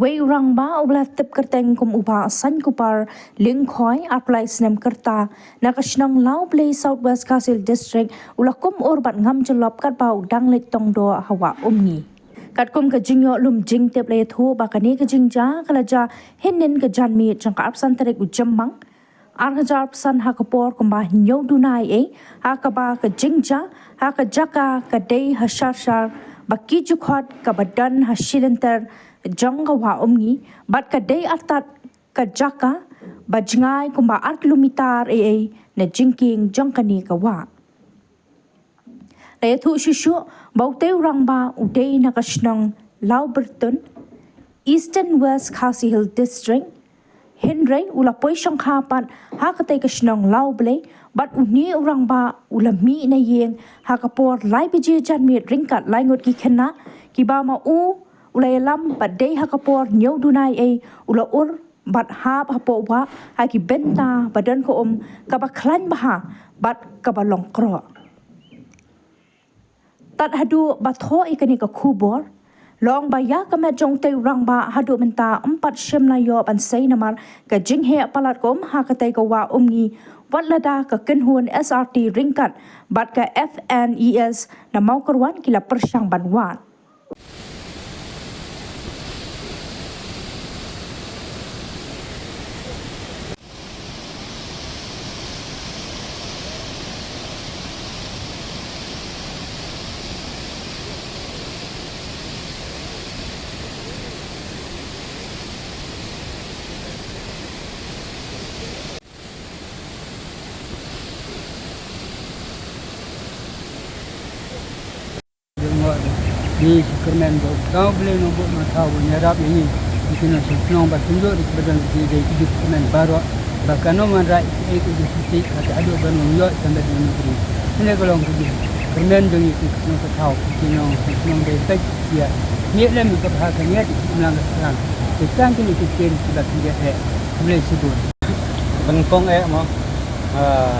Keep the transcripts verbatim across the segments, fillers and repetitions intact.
Wei u rangbah uba la tip kyrteng kum u Bah Sainkupar Lyngkhoi, arphew lai snem ka rta, na ka shnong Lawblei, South West Khasi Hills District, u la kum ur bad ngam jyllop katba u dang leit tongdoh ha Wah Umngi. Katkum ka jingïoh lum jingtip la ïathuh ba kane ka jingjia ka la jia hynnin ka janmiet jong ka arphew san tarik u Jymmang ar hajar arphew san ha ka por kumba hynñiew duna eiei, ha kaba ka jingjia ha ka jaka ka dei ha Sharshar, ba ki ju khot kaba don ha shilynter jong ka Wah Umngi, bad ka dei artat ka jaka ba jngai kumba ar kilometer eiei na jingkieng jong kane ka wah. La ïathuh shuh shuh ba utei u rangbah u dei na ka shnong Lawbyrtun, Eastern West Khasi Hills District, hynrei u la poi shongkha pat ha katei ka shnong Lawblei, bad une u rangbah u la mih na ïing ha ka por lai baje janmiet ryngkat lai ngut ki khynnah, kiba ma u u la ïalam ba dei ha ka por hynñiew duna eiei u la ur bad hap hapoh wah ha ki bynta ba don ka um kaba khlaiñ bha bad kaba long kroh. Tad haduh ba thoh ïa kane ka khubor, long ba ïa ka met jong utei u rangbah haduh mynta ym pat shym la ïoh ban sei namar ka jingheh palat ka um ha katei ka Wah Umngi, wat lada ka kynhun S R T ryngkat bad ka F N E S na Mawkyrwat ki la pyrshang ban wad. Ngi shu kyrmen ba u Blei Nongbuh Nongthaw un ïarap ïa ngi, ïa ki nongshong shnong bad kumjuh ruh kiba don ki jingkyrmen baroh, ba kan ym wanrah ïa ki jingpynsiih haduh ban ym ïoh ïa ka met jong ngi. Kane ka long ka jingkyrmen jong ngi ki nongshong shnong, ki nongshong shnong dei peit ïa ngi lem ka bha ka ngiat, ki imlang ka sahlang. Te tang kine ki ktien kiba khyndiat eh. Khublei shibun. Ka banyngkong eh mo, ah,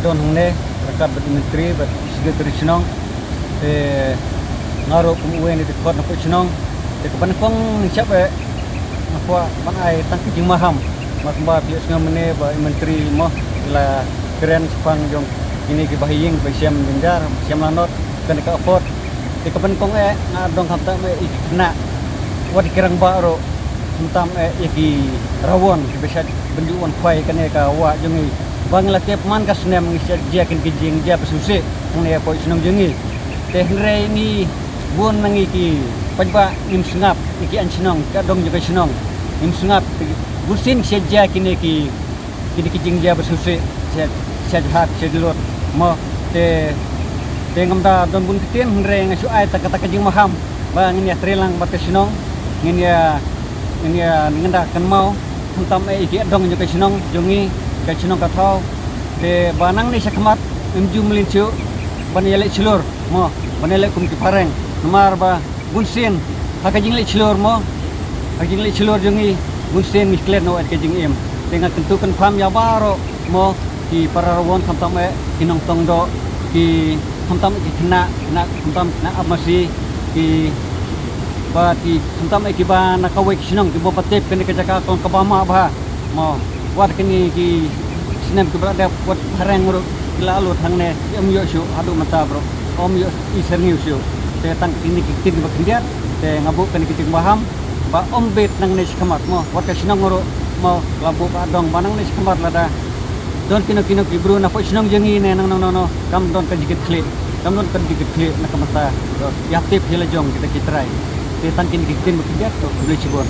don hangne ryngkat bad i myntri bad i secretary shnong. Te nga ruh kum uwei na ki dkhot na pdeng shnong. Te ka banyngkong ngin ïa eh, nga kwah ban ai tang ka jingmaham. Namar kumba phi ïohsngew mynne ba i myntri mo, i la kren shaphang jong kine kiba ha ïing ba shem jynjar, shem lanot, kane ka afford. Te ka banyngkong eh nga dong khamtam eh ïa ki khynnah, wat ïa ki rangbah ruh, khamtam eh ïa ki rawon kiba shait ban ju wan khwai kane ka wah jong ngi. Ba ngi la tip man ka snem ngi shait jia kine ki jingjia ba sngewsih hangne hapoh shnong jong ngi. Te hynrei ngi bun na ngi ki paidbah ngim sngap ïa ki aiñ shnong, ka dong jong ka shnong. Ngim sngap, bunsien shait jia kine ki kine ki jingjia ba sngewsih, shait, shait hak, shait lut mo. Te, te ngam da don bun ktien, hynrei nga shu ai tang kata ka jingmaham ba ngin ïa trei lang bad ka shnong, ngin ïa, ngin ïa, ngin da kynmaw khamtam eh ïa ki dong jong ka shnong jong ngi, ka shnong ka thaw. Te ba nangne shakhmat ngim ju mlien shuh ban ïaleh shlur mo, ban ïaleh kum ki phareng. Namar ba bunsien ha ka jingleh shlur mo, ha ka jingleh shlur jong ngi, bunsien ngi klet noh ïa ka jingim. Te nga kyntu kynpham ïa baroh mo, ki para rawon khamtam eh ki nongtong doh, ki khamtam eh ki khynnah, khynnah khamtam khynnah ap masi, ki ba ki khamtam eh kiba na kawei ka shnong kiba tip kane ka jaka ka long kaba ma bha. Mo, wat kine ki snem kiba la dep, wat phareng ruh ki la lut hangne, ym ïoh shuh haduh mynta ruh, ym ïoh i syrngiew shuh. Te tang kine ki ktien kiba khyndiat, te nga buh kane ka jingmaham ba ym bit nangne shakhmat mo, wat ka shnong ruh mo, la buh ba dong ba nangne shakhmat lada don kino kino ki briew na pdeng shnong jong ngi ne nang nang nang nang, kam don ka jingkitkhlieh, kam don ka jingkitkhlieh na ka bynta ïa tip hi la jong kita ki trai. Te tang kine ki ktien ba khyndiat, to khublei shibun.